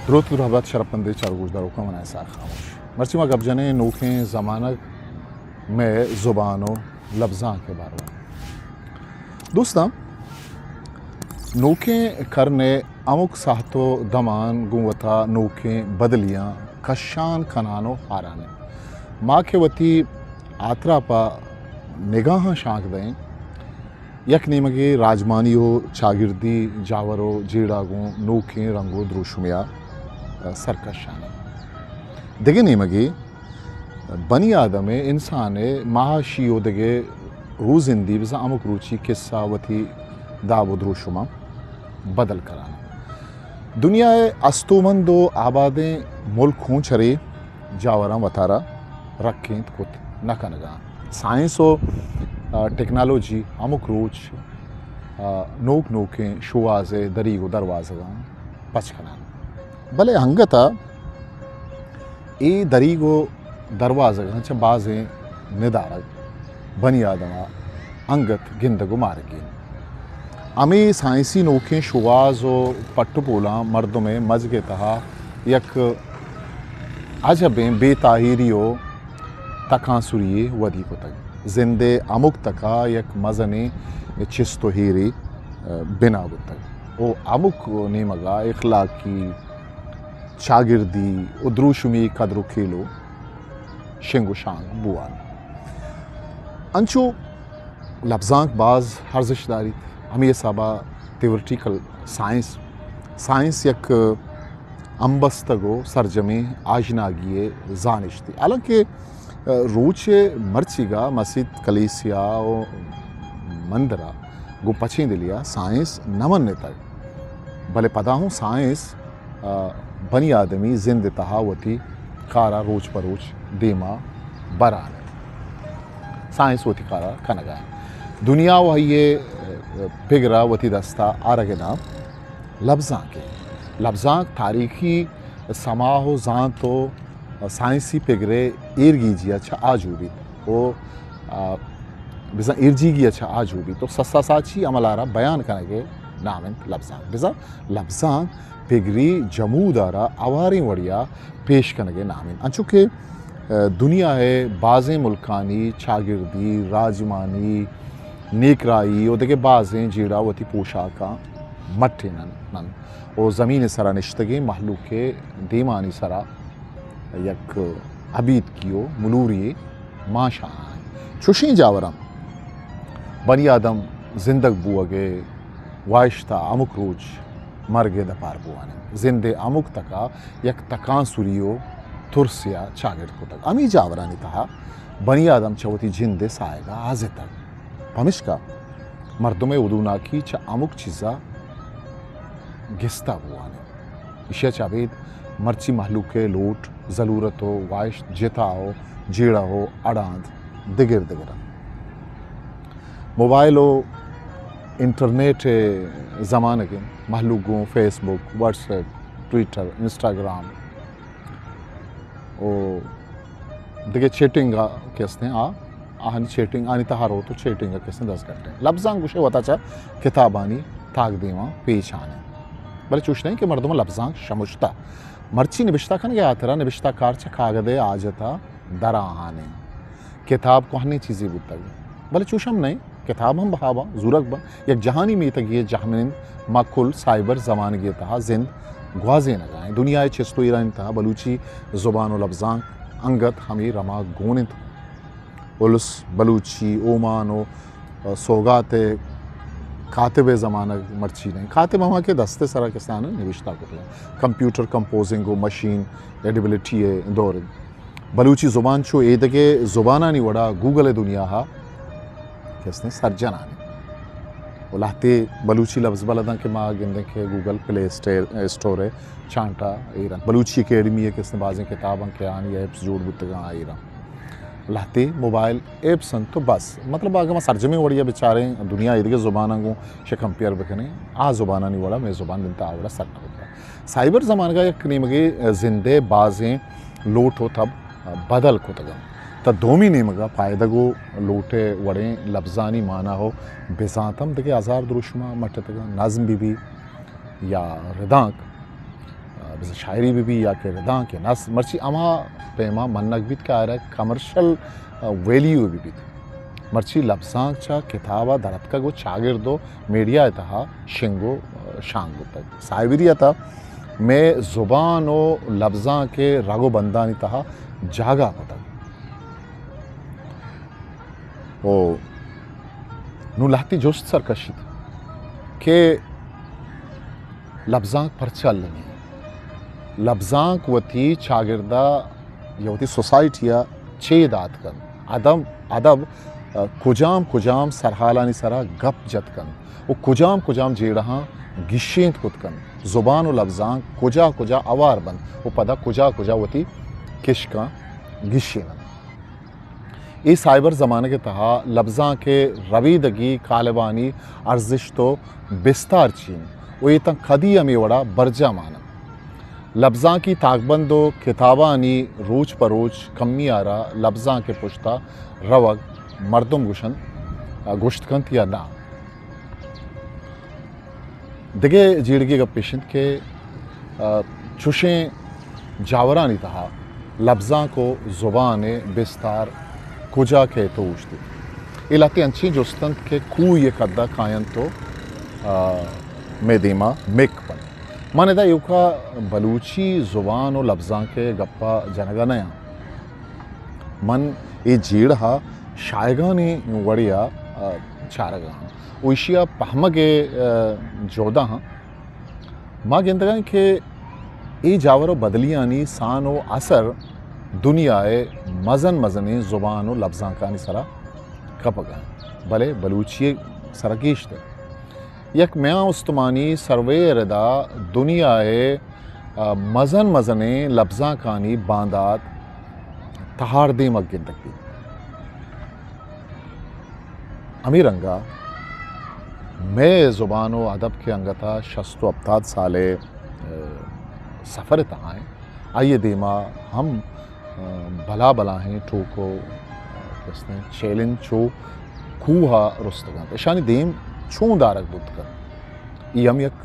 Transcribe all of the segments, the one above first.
دروت و درہبات شرپمندیں چاروک گوشداروکاں، من اسحاق خاموش۔ مرچی ما گپ جنیں نوکیں زمانگ مئے زبان و لبزانک ء باروا۔ دوستاں، نوکیں کرن ء ہمک ساہت و دمان گوں وتا نوکیں بدلیاں کشان کنان و ہاران انت۔ ما کہ وتی آتراپ ء نگاہاں شانک دئیں، یک نیمگے راجمانی و چاگردی جاور و جیڑہ گوں نوکیں رنگ و دروشمے ء سرکشان انت۔ دگہ نیمگے بنی آدم ء، انسان ء معاشی و دگہ روزندی بزاں ہمک روچی کسہ وتی داب و دروشماں بدل کنان انت۔ دنیا ء استومند و آبادیں ملک ہوں چرے جاوراں وتارا رکینت کت نہ کنگا انت۔ سائنس و، آ، ٹیکنالوجی ہمک روچ، آ، نوک نوکیں شوہاز ء دریگ و دروازگاں پچ کنان۔ بلے انگت ء اے دریگ و دروازگاں چہ بازیں ندارگ بنی آدم ء انگت گندگ و مارگی انت۔ ہمے سائنسی نوکیں شوہاز و پٹ و پولاں مردم ء مجگ ء تہا یک عجبیں بے تاہیری و تکانسری یے ودی کتگ۔ زند ء ہمک تک ء یک مزنیں چست و ہیرے بنا بوتگ و ہمک نیمگ ء اخلاقی، چاگردی و دروشمی قدر و کیلو شنگ و شانگ بوان۔ انچو لبزانک باز ارزشت داریت۔ ہمے حسابا تھیوریٹیکل سائنس، سائنس یک ہمبستگ و سرجمیں آژناگی ء زانشتے۔ حالانکہ روچ ء مرچیگا مسیت، کلیسیا و مندرا گوں پچیں دلیا سائنس نہ منتگ، بلے پدا ہوں سائنس آ، بنی آدمی زند ء تہا وتی کارا روچ پہ روچ دیما بران انت۔ سائنس وتی کارا کنگا انت۔ دنیا و آئی ء پگرا وتی دستا آرگ ء نام لبزانک انت۔ لبزانک تاریخی سماہ و زانت و سائنسی پگرے ایرگیجی ء چہ آجو بیت و، آ، بزاں ایرجیگی ء چہ آجو بیت و سسا ساچی عملارا بیان کنگ ء نام انت لبزانک۔ بزاں لبزانک پگری جمود ء را ہواریں وڑیا پیش کنگ ء نام انت۔ انچو کہ، ء، دنیا ء بازیں ملکانی چاگردی، راجمانی، نیکراہی و دگہ بازیں جیڑہ وتی پوشاکاں مٹینن انت و زمین ء سرا نشتگیں مہلوک ء دیمانی سرا یک ابیتکی و ملوری ماں شاہاں انت۔ چوشیں جاوراں بنی آدم زندگ بوگ ء واہشت ء ہمک روچ مرگ ء دپار بوان انت۔ زند ء ہمک تک ء یک تکانسری و ترسے ء چاگرد کتگ۔ ہمے جاورانی تہا بنی آدم چہ وتی جند ء ساہگ ء آزتگ۔ پمشکا مردم ء ہدوناکی چہ ہمک چیز ء گستا بوان انت۔ ایشی ء چہ ابید مرچی مہلوک ء لوٹ، ضلورت و واہشت جتا و جیڑہ و اڑاند دگر دگر انت۔ موبائل و انٹرنیٹ ء زمانگ انت۔ مہلوک گوں فیس بک، واٹس ایپ، ٹویٹر، انسٹاگرام و دگہ چیٹنگ ء کہ استیں آ آہانی چیٹنگ، آنی تہا روت و چیٹنگ ء کسیں دزگٹ انت۔ لبزانک گوشے وتا چہ کتابانی تاک دیما پیچان انت۔ بلے چوش نہ انت کہ مردم لبزانک شمشتہ۔ مرچی نبشتہ کنگ ء ہاترا نبشتہ کار چہ کاگد ء حاجت ء در آہان انت۔ کتاب کوہنیں چیزے بوتگ۔ بلے چوش ہم نہ انت۔ کتاب ہم بہا باں، زورگ باں۔ یک جہانی میتگے ء جہمنند ما کل سائبر زمانگے ء تہا زند گوازینگ ء ایں۔ دنیا ء چست و ایرانی تہا بلوچی زبان و لبزانک انگت ہمے رما گون انت۔ الس بلوچی، اومان و سوگات ء کاتب ء زمانگ مرچی نہ انت۔ کاتب ہما کہ دست ء سرا کسان نبشتہ کتگ۔ کمپیوٹر کمپوزنگ و مشین ایڈیبلٹی ء دور انت۔ بلوچی زبان چو ایدگہ زبانانی وڑا گوگل ء دنیا ء کہ استیں سرجنان انت۔ و لہتے بلوچی لبز بلداں کہ ما گندیں کہ گوگل پلے اسٹے-، اسٹور ء چانٹا ایراں۔ بلوچی اکیڈمی ء کہ استیں بازیں کتاباں کہ آنی ایپس جوڑ بوتگاں آ ایراں۔ لہتے موبائل ایپس انت تو بس۔ مطلب اگہ ما سرجمیں وڑیا بچاریں دنیا ایدگہ زباناں گوں شہ کمپیئر بکنیں، آ زبانانی وڑا مئے زبان دنتا آ وڑا سر نہ بوتگ۔ سائبر زمانگا یک نیمگے زندے بازیں لوٹ و تب بدل کتگ انت۔ تہ دومی نیمگا پائدگ و لوٹ ء وڑیں لبزانی مانا و بزانت ہم دگہ ہزار دروشما مٹتگ انت۔ نظم بہ بی یا ردانک، بزاں شاعری بہ بی یا کہ ردانک کہ نثر، مرچی ہما پیما منگ بیت کہ آئرا کمرشل، آ، ویلیو بہ بیت۔ مرچی لبزانک چہ کتاب ء درتکگ و چاگرد و میڈیا ء تہا شنگ و، آ، شانگ بوتگ۔ سائبریت ء مئے زبان و لبزانک ء رگ و بندانی تہا جاگہ کتگ۔ و نوں لہتے جست سر کشیت کہ لبزانک پرچہ المی؟ لبزانک وتی چاگرد ء یا وتی سوسائٹی ء چے دات کنت؟ ادب، ادب، آ، کجام کجام سرحالانی سرا گپ جت کنت و کجام کجام جیڑہاں گیشینت کت کنت؟ زبان و لبزانک کجا کجا اوار بنت و پدا کجا کجا وتی کشکاں گیشیننت؟ اے سائبر زمانگ ء تہا لبزانک ء ربیدگی کالبانی ارزشت و بستار چی انت و اے تاں کدی ہمے وڑا برجاہ مان انت؟ لبزانکی تاکبند و کتابانی روچ پہ روچ کمی ء را لبزانک ء پشتا روگ مردم گوشنت، گوشت کنت یا نہ؟ دگہ جیڑگی گپ ایش انت کہ، آ، چوشیں جاورانی تہا لبزانک و زبان ء بستار کجا کئیت و اوشتیت؟ اے لہتے انچیں جست انت کہ کوہی ء کد ء کاینت و، آ، مئے دیما مک بنت۔ من ادا ایوکا بلوچی زبان و لبزانک ء گپ ء جنگ ء نیاں۔ من اے جیڑہ ء شاہگانی وڑے ء، آ، چارگ ء آں و ایشی ء پہمگ ء، آ، جہد ء آں۔ ما گندگ ء آں کہ اے جاور و بدلیانی سان و اثر دنیا ء مزن مزنیں زبان و لبزانکانی سرا کپگ ء انت، بلے بلوچی ء سرا گیشتر۔ یک میان استمانی سروے ء ردا دنیا ء، آ، مزن مزنیں لبزانکانی باندات تہار دیمگ گندگ بیت۔ ہمے رنگا مئے زبان و ادب کہ انگتا شست و ہپتاد سال ء، آ، سفر ء تہا انت، آئی ء دیما ہم، آ، بلا بلاہیں ٹوک و، آ، کستیں چیلنج چو کوہ ء رستگ انت۔ اشانی دیم چون دارگ بوت کنت؟ ای ہم یک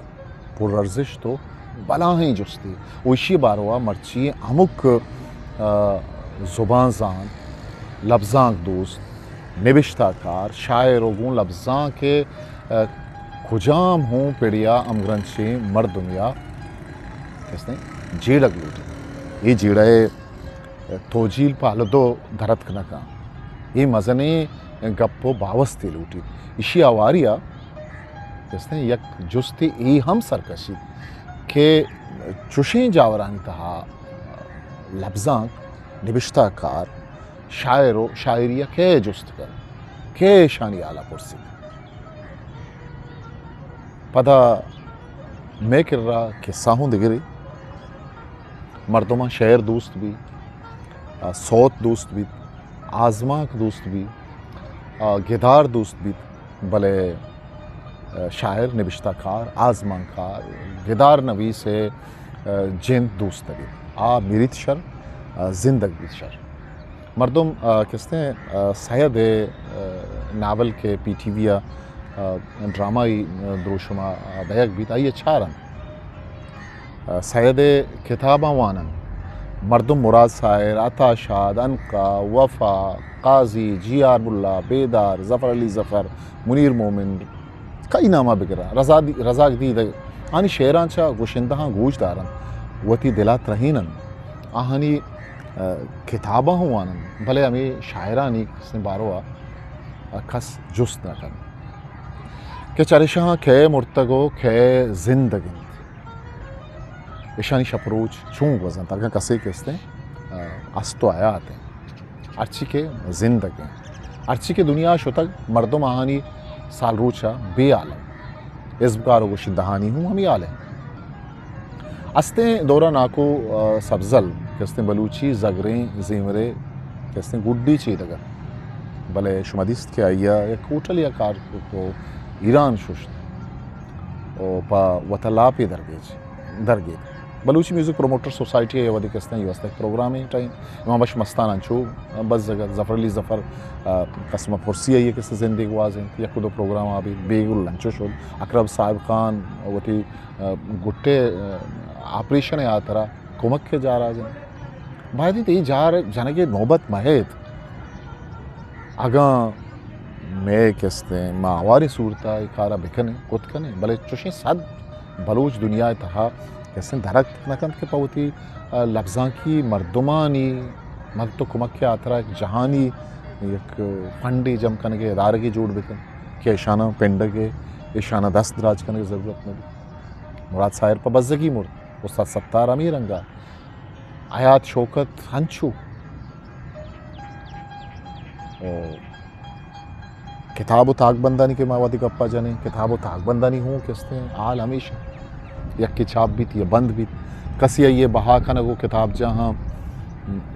پر ارزشت و بلاہیں جستے و ایشی باروا مرچی ہمک، آ، زبان زان، لبزانک دوست، نبشتہ کار، شاعر و گوں لبزانک ء، آ، کجام ہوں پڑیا ہمگرنچیں مردمیا کستیں جیڑگ لوٹیت۔ اے جیڑہ ء توجیل پہ ہلدو درتک نہ کن۔ اے مزنیں گپ و باوستے لوٹیت۔ ایشی آواری ء کستیں یک جستے اے ہم سر کشیت کہ چوشیں جاورانی تہا لبزانک، نبشتہ کار، شاعر و شاعری ء کئے جست کنت، کئے اشانی حالا پرسیت؟ پدا مئے کرا قصہ ہوں دگرے، مردماں شعر دوست بیت، آ، سوت دوست بیت، آزمانک دوست بیت، آ، گدار دوست بیت، بلے، آ، شاعر، نبشتہ کار، آزمانکار، گدار نویس ء، آ، جند دوست نہ بیت۔ آ مریت شر، آ، زندگ بیت شر۔ مردم، آ، کستیں، آ، سید ء، آ، ناول کہ پی ٹی وی ء، آ، ڈرامائی، آ، دروشم ء، آ، دئیگ بیت، آئی ء چار انت۔ آ، سید ء کتاباں وان انت۔ مردم مراد ساحر، عطا شاد، عنقا، وفا، قاضی، جی آر ملا، بیدار، ظفر علی ظفر، منیر مومن، کئی نام ء بگر آں، رزا دی-، رزاق دیدگ، آنی شعراں چہ گشندہاں گوش دار انت، وتی دل ء ترہین انت۔ آہانی، آ، کتاباں ہوں وان انت، بلے ہمے شاعرانی کسیں بارو ء، آ، کس جست نہ کنت کہ چریشاں کئے مرتگ و کئے زندگ انت۔ اشانی شپ روچ چون گوزنت؟ اگاں کسے کہ استیں، آ، است و حیات انت، ہرچی کہ زندگ انت، ہرچی کہ دنیا شتگ، مردم آہانی سال روچ ء بے حال انت۔ ازمکار و گشندہانی ہوں ہمے حال انت۔ استیں دورہ ناکو، آ، سبزل کہ استیں بلوچی زگریں زیمرے کہ استیں گڈی چیدگ ات، بلے شما دیست کہ آئی ء یک ہوٹل یا کار کو ایران ششت و پہ وتا لاپے درگیج۔ درگیت۔ بلوچی میوزک پروموٹر سوسائٹی ء وھدے کہ استیں، اے واسطہ یک پروگرامے ٹائم امام بخش مستان انچو بزگ ات، ظفر علی ظفر، آ، قسم پرسی آئی ء کہ استیں زندے گواز انت، یک دو پروگرام آ بیت، بیگل انچو شد، اقرب صاحب خان وتی، آ، گٹے، آ، آپریشن ءِ ہاترا کمک ءِ جار ءَ جن۔ باید انت اے جار جنگ ءِ نوبت مہ ایت۔ اگاں مئے کستیں ما ہواریں صورت ءَ اے کار ءَ بکنیں، کت کنیں، بلے چوشیں صد بلوچ دنیا ءِ تہا کستیں درک نہ کنت کہ پہ وتی، آ، لبزانکی مردمانی مدد ءُ کمک ءِ ہاترا یک جہانی یک فنڈے جم کنگ ءِ ادارگے جوڑ بکنت کہ ایشاناں پنڈگ ءِ، ایشاناں دست دراج کنگ ءِ ضرورت نہ بیت۔ مراد ساحر پہ بزگی مرت، استاد ستار ہمے رنگ ءَ، حیات شوکت ہنچو۔ او کتاب ءُ تاکبندانی کہ ما وھدے گپ ءَ جنیں، کتاب ءُ تاکبندانی ہوں کستیں حال ہمیش انت۔ یکے چاپ بیت یا بند بیت، کسے آئی ءِ بہا کنگ ءُ کتابجاہاں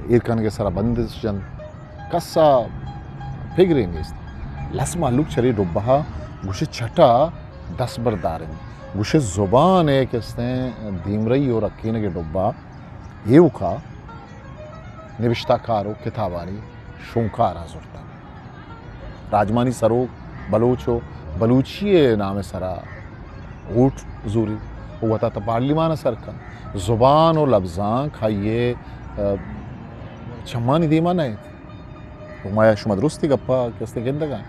ایر کنگ ءِ سرا بندش جنت، کس ءَ پگرے نیست۔ لس مہلوک چرے ڈبہ ءَ گوشے چٹ ءَ دست بردار انت، گوشے زبان ءِ کستیں دیمرئی ءُ رکینگ ءِ ڈبہ ءَ ایوک ءَ نبشتہ کار ءُ کتابانی شونکاراں زرتگ۔ راجمانی سروک بلوچ ءُ بلوچی ءِ نام ءِ سرا ووٹ زوری ءُ وتا تہ پارلیمان ءَ سر کن۔ زبان ءُ لبزانک آئی ءِ، آ، چمانی دیما نہ انت۔ ءُ ما شما درستی گپ ءَ کستیں گندگ ءَ۔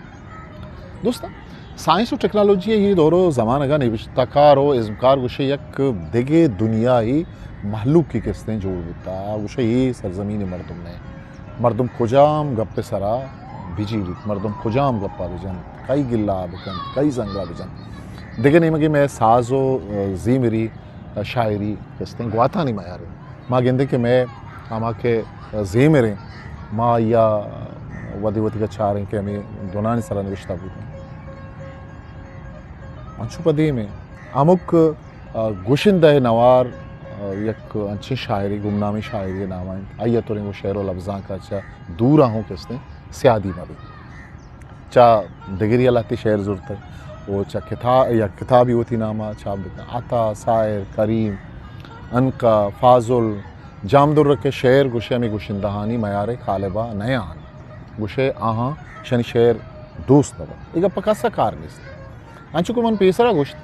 دوستاں، سائنس ءُ ٹیکنالوجی ءِ اے دور ءُ زمانگ ءَ نبشتہ کار ءُ ازمکار گوشے یک دگہ دنیائی مہلوکے کستیں جوڑ بوتا۔ گوشے اے سرزمین ءِ مردم نہ انت۔ مردم کجام گپ ءِ سرا بجیڑیت، مردم کجام گپ ءَ بجنت، کئی گلہ ءَ بکنت، کئی زنگل ءَ بجنت۔ دگہ نیمگے مئے ساز ءُ زیمری شاعری کستیں گواتانی میار انت۔ ما گندیں کہ مئے ہما کہ زیمر انت، ما آئی ءَ وھدے وھدیگ ءَ چاریں کہ ہمے دنانی سرا نبشتہ بوتگ۔ انچو پہ دیم انت۔ ہمک، آ، گشندہ ءِ نوار، آ، یک انچیں شاعرے، گمنامیں شاعرے ءِ نام ءَ انت۔ آئی ءَ توریں گوں شعر ءُ لبزانک ءَ چہ دور ءَ ہوں کستیں سیادی مہ بیت۔ چہ دگری ءَ لہتے شعر زرتگ ءُ چہ کتا-، یک کتابے وتی نام ءَ چاپ بوتگ۔ عطا، ساحر، کریم، عنقا، فاضل، جامدر ءَ کہ شعر گوشے ہمے گشندہانی میار ءِ قالب ءَ نیاں۔ گوشے آہاں شنی شعر دوست نہ بنت۔ اے گپ ءَ کس ءَ کار نیست۔ انچو کہ من پیسرا گوشت،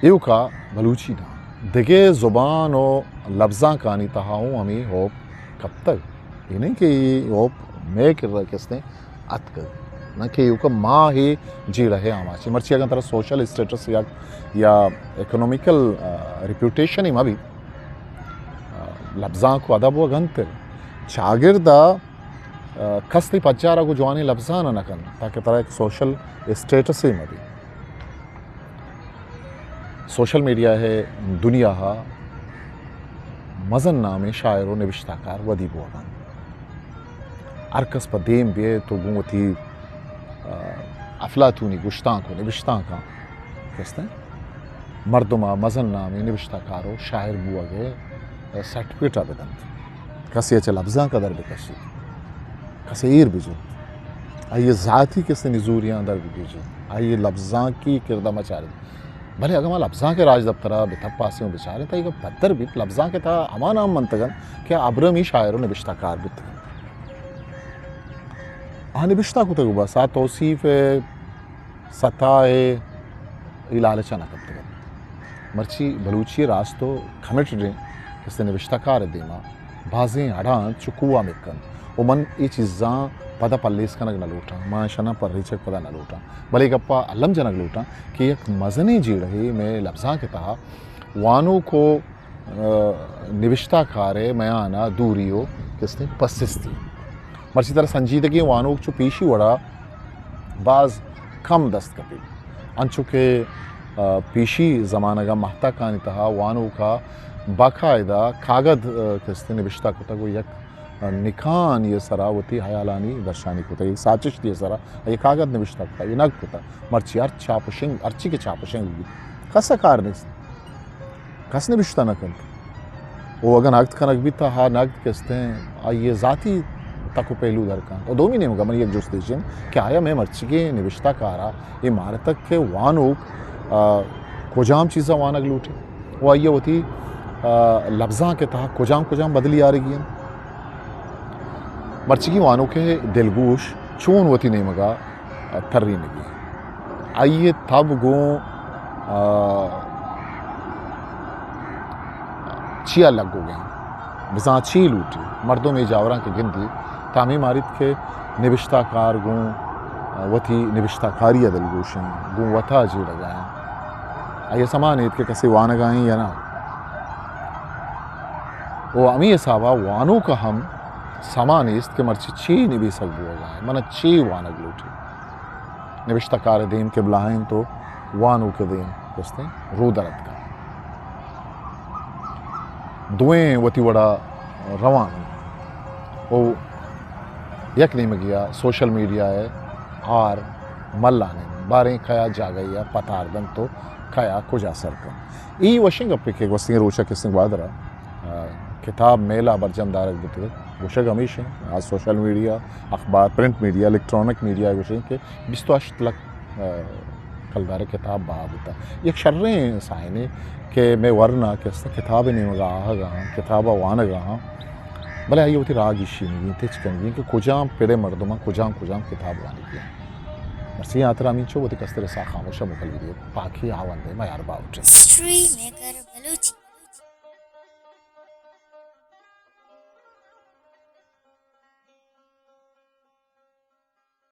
ایوکا بلوچی نہ، دگہ زبان ءُ لبزانکانی تہا اوں ہمے ہوپ کپتگ۔ اے نہ کہ اے ہوپ مئے کرا کستیں اتکگ، نہ کہ ایوکا ما اے جیڑہ ءِ آماچیں۔ مرچی اگاں ترا سوشل اسٹیٹس یا، یا اکنامیکل، آ، ریپیوٹیشن مہ بیت، آ، لبزانک ءُ ادب ءَ گنتر چاگرد ءَ، آ، کس تئی پجار ءَ گوں جوانیں لبزان ءَ نہ کنت تاکہ ترا یک سوشل اسٹیٹسے مہ بیت۔ سوشل میڈیا ءِ دنیا ءَ مزن نامیں شاعر ءُ نبشتہ کار ودی بوگ ءَ انت۔ ہر کس پہ دیم بیت ءُ گوں وتی، آ، افلاطونی گشتانک ءُ نبشتانکاں کستیں مردم ءَ مزن نامیں نبشتہ کار ءُ شاعر بوگ ءِ سرٹیفکیٹ ءَ بدنت۔ کسے ءَ چہ لبزانک ءَ در بکشیت، کسے ایر بجنت، آئی ءِ ذاتی کسے نزوریاں در بگیجیت، آئی ءِ لبزانکی کرد ءَ مچاریت۔ بلے اگاں ما لبزانک ءِ راجدپتر ءَ بہ تپاسیں ءُ بچاریں، تہ اے گپ پدر بیت، لبزانک ءِ تہا ہما نام منتگ انت کہ ابرمی شاعر ءُ نبشتہ کار بیتگ انت۔ آ نبشتہ کتگ ءُ بس، آ توصیف ءِ ستا ءِ اے لالچ ءَ نہ کپتگ ات۔ مرچی بلوچی راست ءُ کمیٹڈیں کسے نبشتہ کار ءِ دیما بازیں اڑ انت چو کوہ ءَ مک انت ءُ من اے چیزاں پدا پلیس کنگ نہ لوٹاں، من اشاناں پر ریچگ پدا نہ لوٹاں، بلے اے گپ ءَ الم جنگ لوٹاں کہ یک مزنیں جیڑہے مئے لبزانک ءِ تہا وانوک ءُ، آ، نبشتہ کار ءِ میان ءَ دوری ءُ کستیں پسستی۔ مرچی ترا سنجیدگیں وانوک چو پیشی وڑا باز کم دست کپیت۔ انچو کہ، آ، پیشی زمانگ ءَ مہتاکانی تہا وانوک ءَ باقاعدہ کاگد، آ، کستیں نبشتہ کتگ ءُ یک، آ، نکانی ءِ سرا وتی ہیالانی درشانی کتگ، یک ساچشتی ءِ سرا یک کاگد نبشتہ کتگ، یک نگ کتگ۔ مرچی ہر چاپ ءُ شنگ، ہرچی کہ چاپ ءُ شنگ بیت، کس ءَ کار نیست۔ کس نبشتہ نہ کنت۔ ءُ اگاں نگد کنگ بیت، تہ آ نگد کستیں آئی ءِ ذاتی تک ءُ پہلو در کنت۔ ءُ دومی نیمگ ءَ منی یک جست ایش انت کہ آیا مئے مرچیگیں نبشتہ کار ءَ اے مان اتگ کہ وانوک، آ، کجام چیز ءَ وانگ لوٹیت ءُ آئی ءَ وتی، آ، لبزانک ءِ تہا کجام کجام بدلی آرگی انت؟ مرچیگیں وانوک ءِ دلگوش چون وتی نیمگ ءَ ترینگی۔ آئی ءِ تب گوں، آ، چیا لگوگیں، بزاں چی لوٹی؟ مردم اے جاوراں کہ گندی، تامی ماریت کہ نبشتہ کار گوں وتی نبشتہ کاری ءَ دلگوشیں، گوں وتا جیڑگا ایں۔ آئی ءَ سما نیست کہ کسے وانگا ایں یا نہ۔ او ہمے حسابا وانوک ءَ ہم سما نیست کہ مرچی چی نبیسگ بوگا ایں، من چی وانگ لوٹی۔ نبشتہ کار دیم کہ بلاہیں تو وانوک دیم کستیں رودر اتکا۔ دوئیں وتی وڑا روان انت۔ او یک نیمگیا سوشل میڈیا ءِ ہار ملان انت، باریں کیا جاگہیا پتار دنت تو کیا کجا سر کنت۔ ای وشیں گپے کہ گوستگیں روچا کسیں گوادرا، آ، کتاب میلہ برجم دارگ بوتگ۔ گوشگ ہمیش انت، آ سوشل میڈیا، اخبار، پرنٹ میڈیا، الیکٹرانک میڈیا گوشیں کہ بیست و ہشت لکھ، آ، کلدار کتاب بہا بوتا۔ یک شریں سائنے کہ مئے ورنا کہ است کتاب نیمگا آہگا ہاں، کتاب وانگا ہاں، بلے آئی وتی راہ گیشینگی انت، تچ کنگی انت کہ کجام پڑے مردماں کجام کجام کتاب وانگی انت۔ مرسی آترا ہمینچو وتی کستر سا خاموشا مکل گری پاکی ہاوندے میار باوٹے۔ History maker